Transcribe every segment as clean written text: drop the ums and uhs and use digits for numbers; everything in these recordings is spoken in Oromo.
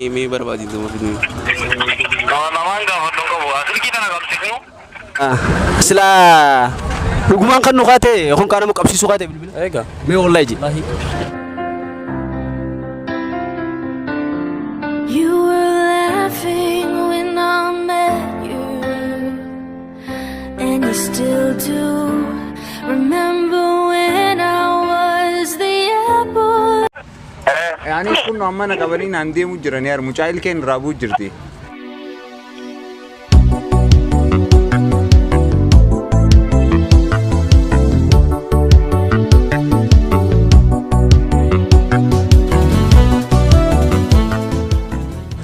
Mee barbaadi nama fiduu. Namaan gaafadhu qabu. Silkii tana qabsiisnu. Sila dhugumaan kan nu kaate yookaan kaan nama qabsiisuu kaate bilbila. Egaa. Mee wallahi ji. You were laughing when I met you, and you still do. Remember when I was the apple? Yaani kun amma na qabanii naan deemu jiran yaar mucaa ilkeen irraa bu'u jirti.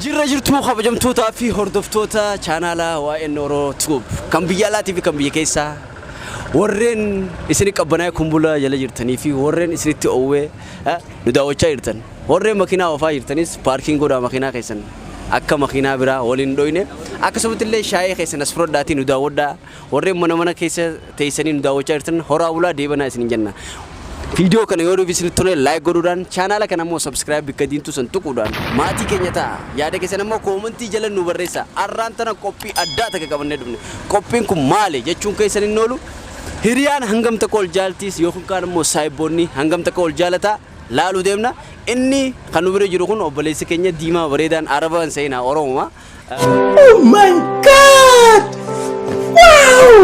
Jirra jirtuu kabajamtootaa fi hordoftoota chaanaala waa'een Oro Tube kan biyya alaatii fi kan biyya keessaa warreen isin qabbanaa'ee kumbula jala jirtanii fi warreen isinitti oowwee nu daawwachaa jirtan warreen makiinaa oofaa jirtanis parking godhaa makiinaa keessan akka makiinaa biraa waliin dhoyne akkasumatti illee shaayii keessan as fudhadhaatii nu daawwadhaa warreen mana mana keessa teessanii nu daawwachaa jirtan horaa bulaa deebanaa isin jenna. Viidiyoo kana yoo dhufi isinitti tole like godhuudhaan chaanaala kana immoo subscribe bikka diimtuu san tuquudhaan maatii keenya ta'a. Yaada keessan immoo koomentii jala nu barreessa. Arraan tana qophii addaa takka qabannee dhufne. Qophiin kun maali jechuun keessan hin oolu. Hiriyaan hangam takka ol jaaltiis yookiin kaan immoo saayibboonni hangam takka ol jaalataa laaluu deemna. Inni kan nu bira jiru kun obboleessi keenya diimaa bareedaan Araba hin seenaa Oromuma. Oh my God! Wow!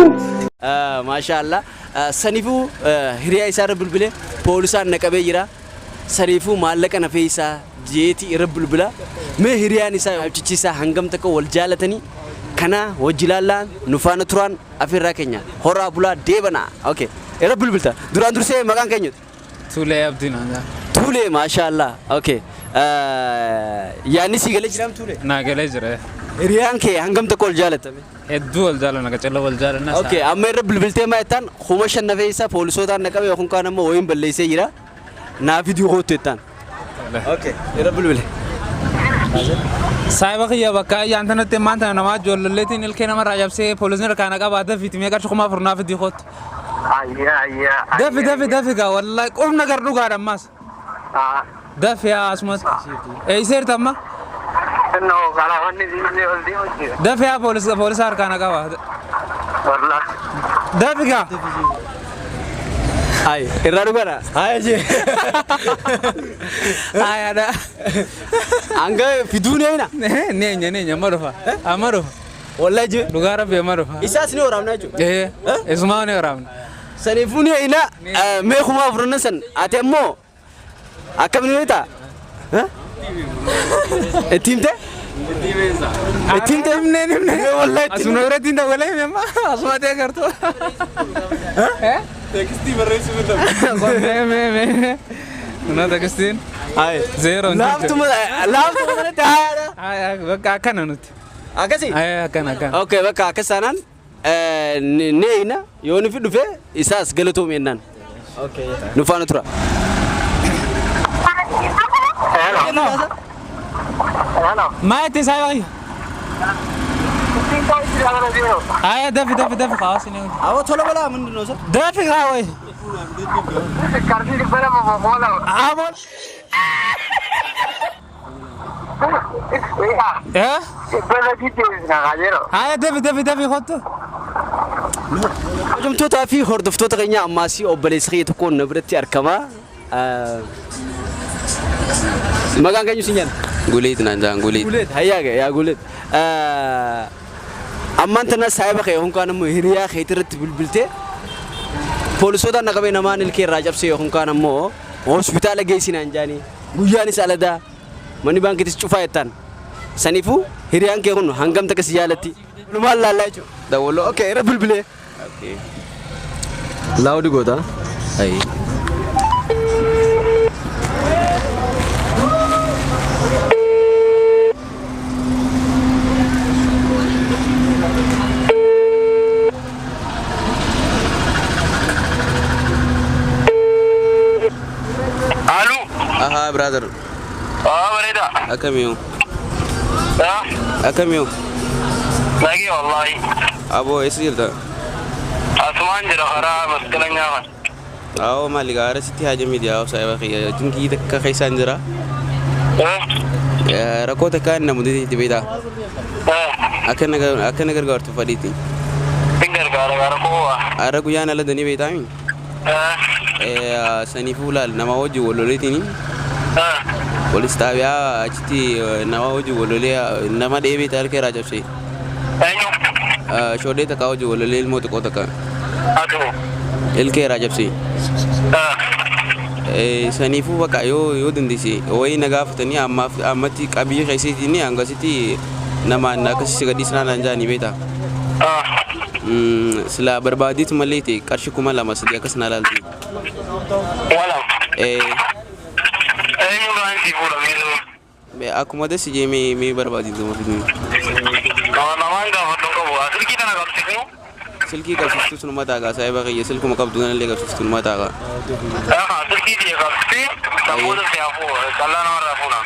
Maashaa Allah. Saniifuu hiriyaa isaa irra bilbile poolisaan na qabee jira. Saniifuu maallaqa na fe'isaa jeetii irra bilbila. Mee hiriyaan isaa abchichi isaa hangam takka wal jaalatanii kana wajji laallaan nu faana turaan afeerraa keenya horaa bulaa deebanaa. Okay. Irra bilbilta. Duraan dursee maqaan keenyuti. Tuulee Abdii naan jedha. Tuulee maashaa Allah. Okay. Yaadni sii galee jiraam Tuulee? Naa galee jira. Hiriyaan kee hangam takka wal jaalatame? Hedduu wal jaalanna qacalla wal jaalanna. Okay, amma irra bilbiltee maa jettaan 5,000 na fe'isaa poolisootaan na qabe yookaan kaan ammoo wayiin balleessee jira. Naa fiduu kootu jettaan. Okay, irra bilbile. Saayiba kiyya bakka ayyaan tanatti ammaan tana namaa ijoolleetiin ilkee namarraa cabsee poolisni harkaa na qabaa dafiiti mee qarshii 4,000 naa fidii kootu. Ayyaa ayyaa. Dafi dafi dafi gaa wallahi qubna gar dhugaadha ammaas. Dafi yaa asumatti. Eeyseerta amma? No, kalawanni diinee ol deemu jira. Dafi yaa poolisa poolisa harkaa na qabaa. Wallah. Dafi gaa. Ay, irraa dhugaadha. Haa jee. Ayaadha. Hanga fiduu ni eeyna. Neenya neenya amma dhufa. Amma dhufa. Wallahi jee. Dhugaa rabbi amma dhufa. Isaas ni waraabna jechuudha. Ee isumaa ni waraabna. Saniifuu ni eeyna mee 4,000 san ati ammoo akkamiin ni ta'a? Itti himte? Itti himte? Himneen himneen. Wallahi itti Asuma biratti hin dawwalee hime amma asuma ta'e gartuu. Teekstii barreessuu danda'u. Mee mee mee. Kuna tekstiin. Ay. Zeero hin jirtu. Laaftuma laaftuma kanatti haadha. Ay, bakka akkana nuti. Akkasi? Ay, akkana akkana. Okay, bakka akkas taanaan ni eeyna yoo nufi dhufe isaas galatoomi jennaan. Okay. Nu faana tura. Hello. Hello. Maa itti isaa yoo Ay, dafi dafi dafi kaas ni. Awwa tola balaa ምንድን ነው ሰው? Dafi kaa wayi. Qarshii 200 boqola. Abon. Eh? 300 deebisna kajeero. Ay, dafi dafi dafi kottu. Kabajamtootaa fi hordoftoota keenya ammaasii obboleessi kiyya tokkoon na biratti argama. Maqaan keenya sin jedha? Guleet naan jedhan Guleet. Guleet hayyaa yaa Guleet. Ammaan tana saahiba kee yookaan immoo hiriyaa keetii irratti bilbiltee poolisootaan na qabee namaan ilkee irraa cabsee yookaan ammoo hospitaala geessinaan jaanii guyyaanis aladaa manni baankiitis cufaa jettaan. Saniifuu hiriyaan kee kun hangam takka si jaalatti? Walumaan laallaa jechuudha. Dawwaloo. Okay, irra bilbilee. Okay. Laawudi goota. Ayi. Alu. Ahaa brother. Ah, bareeda. Akkamiyo? Ah, Akkamiyo? nagee wallahi. Aboo eessa jirta? Asumaan jira karaa masqalanyaa kan. Awoo maali gaara sitti haja miti awoo saayiba kiyya jinkii takka keessaan jira. Eh? Rakkoo takka na mudateetti beektaa? Akka na gargaartu fadhiitti. Sin gargaara gaara koo. Har'a guyyaan ala danii beektaami? Saniifuu laal nama wajjin wal loleetiin poolis xaabiyaa achitti nama wajjin wal lolee nama dheebee ta'e harka irraa cabse. Eenyu? Shoodee takka wajjin wal lolee ilmoo xiqqoo takka. Atu. Ilkee irraa cabse. Saniifuu bakka yoo dandeesse wayii na gaafatanii ammaaf ammatti qabiyyee keessiitiin hangasitti namaan akkasii gadhiisnaa naan jaanii beektaa. Silaa barbaadeetu malee ta'e qarshii 2000 3 akkas naa laalti. Wala. Eenyu kaan si fuudha miidhuu? Akkuma dasi jee mee barbaadeetu fiduu. Nama namaan gaafadhu qabu. Silkii tana qabsiisnu? Silkii qabsiistuu sunuma taagaa saayiba kiyya silkuma qabdu kanallee qabsiistuu sunuma taagaa. Silkii tiyya qabsiisee sammuu si hafuu callaa namarraa fuuna.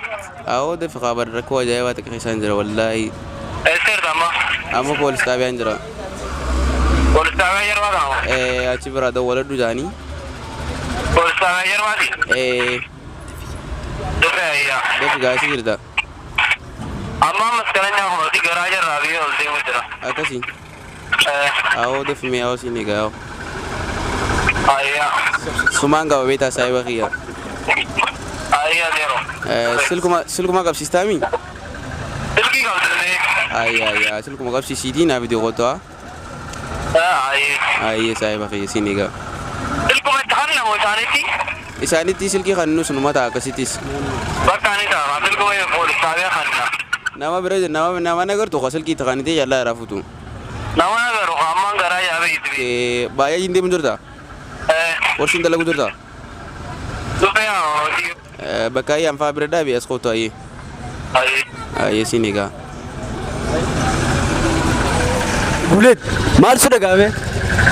Awoo dafi qaabar rakkoo ajaa'ibaa takka keessaan jira wallaahi. Eesseerta amma? Amma poolis xaabiyaan jira. Poolis xaabiyaa yeroo kana? Achi biraa dawwaladhu jaanii. Poolis xaabiyaa yerooati? Dafee ayyaa. Dafi gaasii jirta. Amma ammas kana nyaafumatti garaa jarraa biyya ol deemu jira. Akkasii. Awoo dafi mee awoo siin egaa. Ayyaa. Sumaan qaba beektaa saayiba kiyya. Ayyaa zeero. Silkuma qabsiistaami? Silkii qabsiisnee. Ayyaa ayyaa silkuma qabsiisiitii naa fidee qotaa. Ayyee. Ayyee saayiba kiyya siin egaa. Silkuma itti hanna moo isaanitti? Isaanitti silkii kan nu sunuma ta'a akkasittis. Bakka ani ta'a silkuma poolis xaabiyaa kanna. Nama bira nama nagartu ka silkii takanitee jallaa irraa futu. Nama nagaru ammaan garaa yaabee itti. Baay'ee hin deemu jirta? Warsiin dalagu jirta? Dhufee hojii. Bakka ayyaan fa'aa bira dhaabi as kootu ayyee. Ayyee. Ayyee siin egaa. Guleet maal su dhagaame?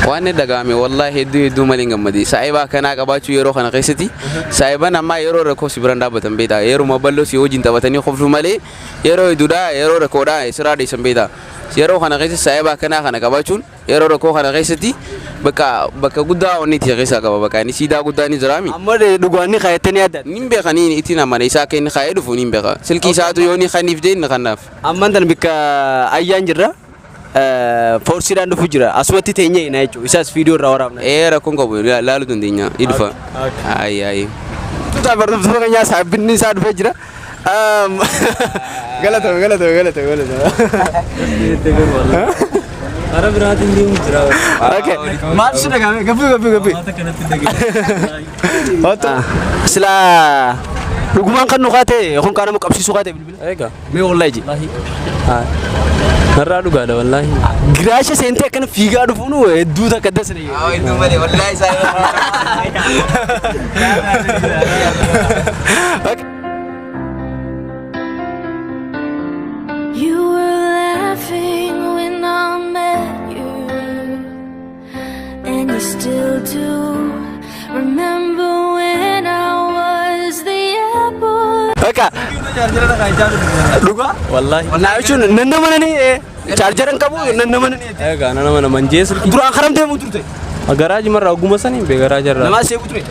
Waan dhagahame wallaahi hedduu hedduu malee hin gammade. Saayibaa akkanaa qabaachuu yeroo kana keessatti saayiban ammaa yeroo rakkoo si biraan dhaabbatan beektaa. Yeruma bal'oo si wajjin taphatanii qoftu malee yeroo hedduudhaa yeroo rakkoodhaa siraa dhiisan beektaa. Yeroo kana keessatti saayibaa akkanaa kana qabaachuun yeroo rakkoo kana keessatti bakka bakka guddaa onni itti keessaa qaba bakka inni siidaa guddaa ni jiraami. Amma dhugaanni kaayattanii adda. Nin beeka ni ittiin amana isaa akka inni kaayee dhufu nin beeka. Silkii isaatu yoo ni kaniif jee inni kanaaf. Amman tan bikka ayyaan jirra. Foorsiidhaan dhufu jira. Asumatti teenyee na jechuudha. Isaas viidiyoo irraa waraabna. Rakkoon qabu laaluu dandeenya. Ni dhufa. Ayi ayi. Tutaa hordoftoota keenyaa saabbinni isaa dhufee jira. Galatame galatame galatame galatame. Karaa biraatiin deemu jira. Okay. Maal su dhagahame? Gaffii gaffii gaffii. Sila dhugumaan kan nu kaate kun kaan nama qabsiisuu kaate bilbila. Egaa. Mee wallahi ji. Narraa dhugaadha wallaahi. Giraasha seentee akkana fiigaa dhufuun hedduu takka dasna. Hedduu malee wallaahi You were laughing when I met you, and you still do. Remember when I was the apple. Bakka dhugaa. Wallaahi. Naa jechuun nan nama nani chaarjaran qabu nan nama nani. Egaa nama nama jee silkii. Duraan karam deemu turte. Garaaji marraa ogummaa saniin bee garaaji irraa. Namaa seegu ture.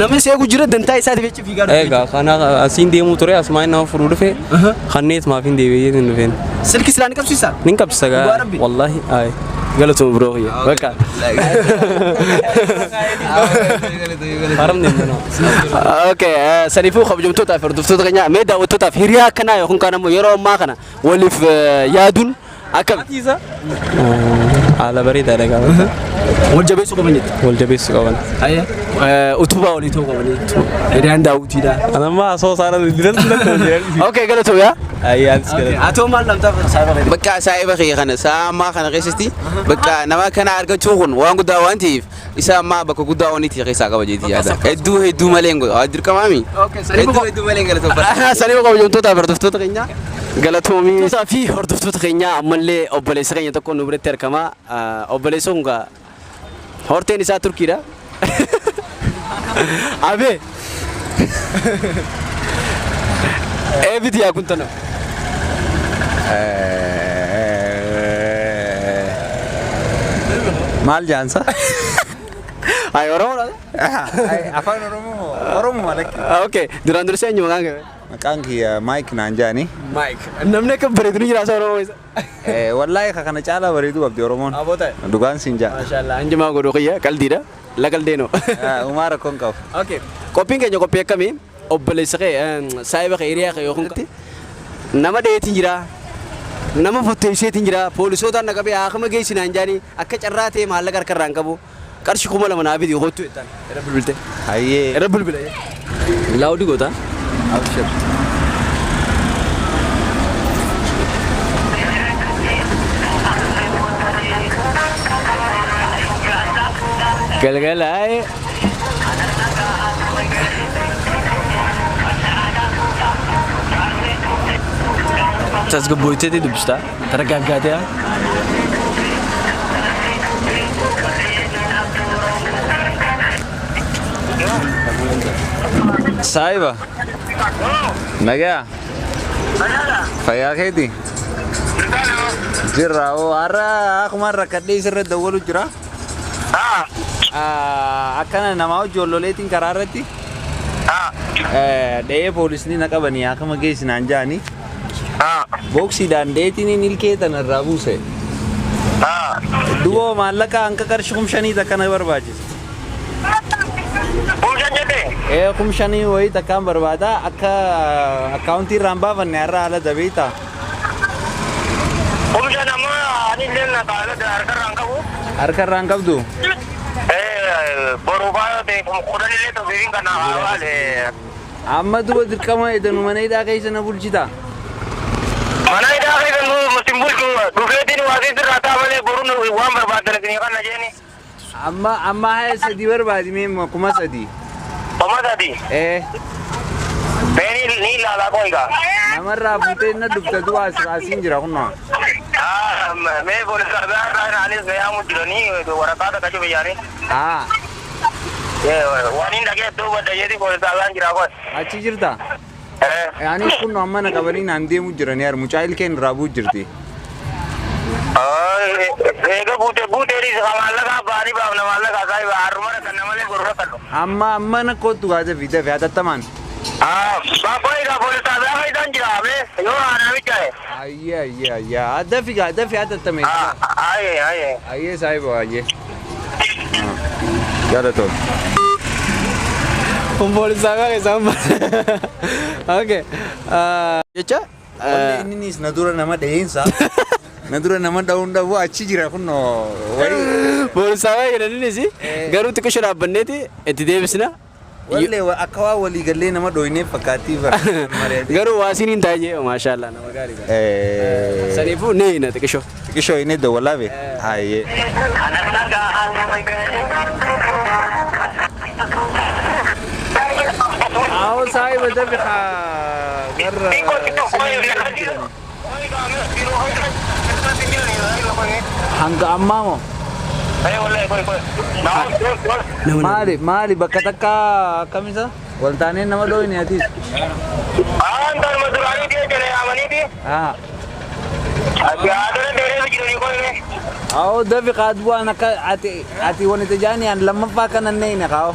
Namni seegu jira dantaa isaatiif jecha fiigaa dhufe. Egaa kana asiin deemuu ture asumaan nama furuu dhufe kanneet maaf hin deebi'ee hin dhufeen. Silkii silaa ni qabsiisaa? Nin qabsiisa Dhugaa gaa. Rabbi. Wallaahi ayi. Galatuma biroo kiyya. Bakka. Haram deemu nama. Okay, saniifuu kabajamtootaa fi hordoftoota keenyaa mee daawwattootaaf hiriyaa akkanaa yookaan kaan ammoo yeroo ammaa kana waliif yaaduun akkam Haala bareedaadha gaafa. Wal jabeessuu qaban jette. Wal jabeessuu qaban. Utubaa walii ta'uu qabanii hiriyaan daawwitiidha. Anammaa asoo saala didan Okay, galatoo yaa. Ayyaanis galata. Atoo maal lamtaa saayiba keetii? Bakka saayiba kiyya kana sa'a ammaa kana keessatti bakka nama kana argachuun kun waan guddaa waan ta'eef isa ammaa bakka guddaa waan itti keessaa qaba jeetii yaada. Hedduu hedduu malee hin godhu. Dirqamaami. Hedduu hedduu malee hin galatoofadha. Saniifuu kabajamtootaa fi hordoftoota keenyaa galatoomii. Fi hordoftoota keenyaa ammallee obboleessa keenya tokko nu biratti argama. Obboleessa kun gaa horteen isaa Turkiidha. Abee. Eebiti yaa kun tana. Maal jaansa? Ay Oromoodha. Afaan Oromoo Oromoo malakki. Okay, duraan dursee eenyu maqaan kee? Maqaan kiyya Maayik naan jaani. Maayik. Namni akka bareedu ni jira Oromoo keessa. Wallaahi ka kana caalaa bareedu qabdi Oromoon. Aboo ta'e. Dhugaan siin jaa. Maashaallah. Anjimaa godhu kiyya qaldiidha. La qaldeenoo. Umaa rakkoon qabu. Okay. Qophiin keenya qophii akkamii? Obboleessa kee, saahiba kee, hiriyaa kee yookiin nama dheetiin jira. Nama fotteesseetiin jira. Poolisootaan na qabee haakama geessinaan jaanii akka carraa ta'e maallaqa harka irraa hin qabu. Qarshii 2000 naa fidi kottu jettaan. Irra bilbilte. Hayyee. Irra bilbila. Laawudii goota. Abshir. Galgalaa'ee. Tasgabboyteetii dubbistaa. Targaaggaatee. Saahiba. Nagaa. Fayyaa keeti. Jirra oo har'a akkuma rakkadhee isirra dawwalu jira. Akkana namaa ijoolloleetiin karaa irratti. Dha'ee poolisni na qabanii akkama geessinaan jaanii. Booksiidhaan dheetiin ilkee tana irraa buuse. Duba maallaqa hanqa qarshii 5,000 takka na barbaachisa. 5,000 jette? 5,000 wayii takkaan barbaada akka akkaawuntii irraan baafanne har'a haala dabeeta. 5,000 ammoo ani illee na kaala harkarraa hin qabu. Harka irraan qabdu? Boru baay'ee ta'e 10,000 illee tokkiin kana hawaale. Amma duba dirqama edanu mana hidhaa keessa na bulchita. Mana hidhaa keessa nu sin bulchu dhufeetiin waa sirraa ta'a malee boru waan barbaadan isin kan na jeeni. Amma haya sadii barbaadi mee 3,000. 3,000? Mee ni ilaalaa koo egaa. Namarraa fuutee na dhufte du'a asiin jira kunnaa. Mee poolisa irraa anis gayaamu jiranii waraqaa takka cufe jaanii. Waan hin dhagee iddoo badda jeeti poolisa irraan jira koo. Achi jirta? Ani kun amma na qabanii naan deemu jiranii har mucaa ilkeen irraa bu'u jirti. Eega guutee guuteeris maallaqa baanii baafna maallaqa saayiba har'uma kan namalee gorra kadhu. Amma na kootu gaazee fi dafee hatattamaan. Baakoo egaa poolisa irraa isaan jira mee yoo aanaa mijaa'e. Ayyee ayyee ayyee dafi gaa dafi hatattame. Ayyee ayyee. Ayyee saayiba ayyee. Jaalatoon. Kun poolisaa keessaan. Okay. Jecha. Innis na dura nama dhaheensa. Na dura nama dha'uun dhabu achi jira kunnoo wayii. Poolisaa jedhaniinis garuu xiqqoo dhaabbanneeti itti deebisna. Wallee akka waa walii gallee nama dhooyneef fakkaattii bara. Garuu waasiin hin taa'e maashaallah nama gaarii. Saniifuu ni hina xiqqoo. Xiqqoo inni dawwalaabe. Hayyee. Awo saayiba dafi garra. Hanga ammaa moo? Maali maali bakka takka akkamisa? Waltaanee nama dhooyne atis. Awo dafi qaadbu'aan akka ati ati wani tajaani an lammaffaa kanan neeyne kaa'o.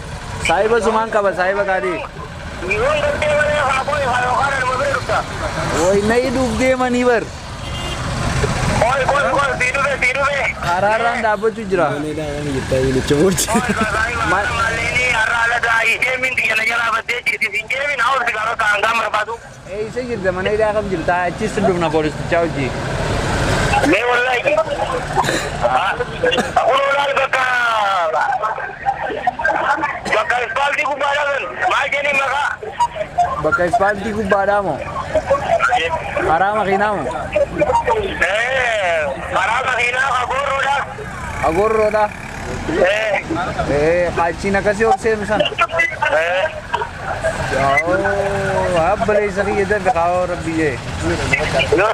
Saayiba sumaan qaba saayiba kaadhii. Way na hidhuuf deemanii bar. Karaarraan dhaabbachuu jira. Eessa jirta mana hidhaa kam jirta achis dhufna poolistichaa hojii. Mee wallahi. Kun olaal bakka bakka ispaaltii gubbaadhaa san maal jedhanii maqaa? Bakka ispaaltii gubbaadhaa moo? Karaa makiinaa moo? Karaa makiinaa agoorroodhaa. Agoorroodhaa? Achiin akkasii ol seenu sana. Abbaleessa kiyya dafi kaawoo rabbi jee. Yoo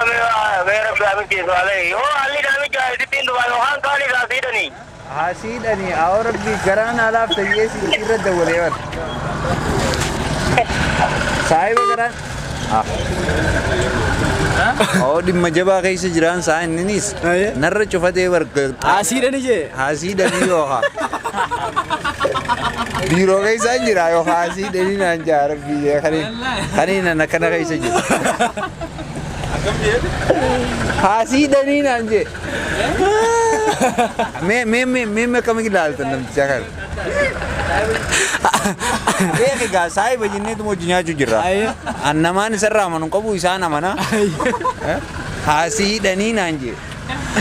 mee rabbi amichi soalee yoo haalli dhaamicha sittiin dhufaa yookaan kaanii kaasiidhanii. Hasiidhanii awoo rabbi garaan alaaf tayyee si irra dawwalee bar. Saayiba garaan. Oo dhimma jabaa keessa jiraan saa inninis narra cufatee bar. Hasiidhanii jee. Hasiidhanii yookaan. Biiroo keessa hin jira yoo haasii dhanii naan jaa rabbii jee kaniin an akkana keessa jiru. Haasii dhanii naan jee. Mee mee mee mee mee akkamitti ilaaltan namticha kana? Beeki gaa saahiba jenneetuma hojii nyaachuu jirra. An namaan isarraa amanu hin qabu isaan amana. Haasii hidhanii naan jee.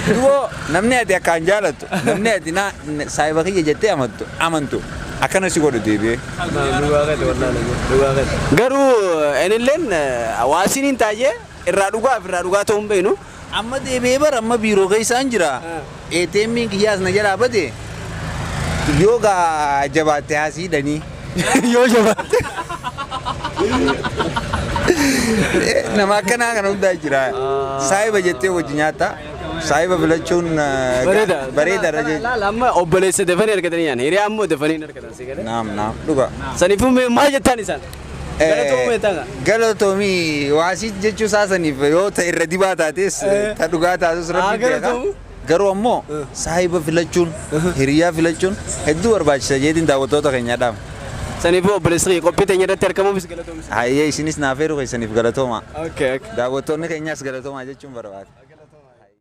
Duboo namni ati akkaan jaalattu namni ati na saahiba kiyya jettee amantu amantu akkana si godhu deebi'ee. Garuu inilleen waasiin hin taayee irraa dhugaaf irraa dhugaa ta'uu hin beeknu. Amma deebi'ee bara amma biiroo keessaan jira. ATM'n kiyyaas na jalaa bade. Yoo gaa jabaatte haasii hidhanii. Yoo jabaatte. Nama akkanaa kana hundaa jira. Saahiba jettee wajji nyaatta. Saahiba filachuun Bareeda. bareeda irra jechuudha. Laala amma obboleessa dafanii argatanii nyaanna. Hiriyaa ammoo dafanii hin argatan si galee. Naam naam dhuga. Saniifuu mee maal jettaan isaan? Galatoomuu jettaan gaa? Galatoomii waasii jechuu isaa saniif yoo ta irra dibaa taates ta dhugaa taatus rabbi beeka. Galatoomu. Garuu ammoo saahiba filachuun hiriyaa filachuun hedduu barbaachisa jeetiin daawwattoota keenyaa dhaama. Saniifuu obboleessi kiyya qophii teenya irratti argamuufis galatoomi. Hayyee isinis naaf heeruu keessaniif galatooma. Okay, okay. Daawwattoonni keenyaas galatoomaa jechuun barbaada.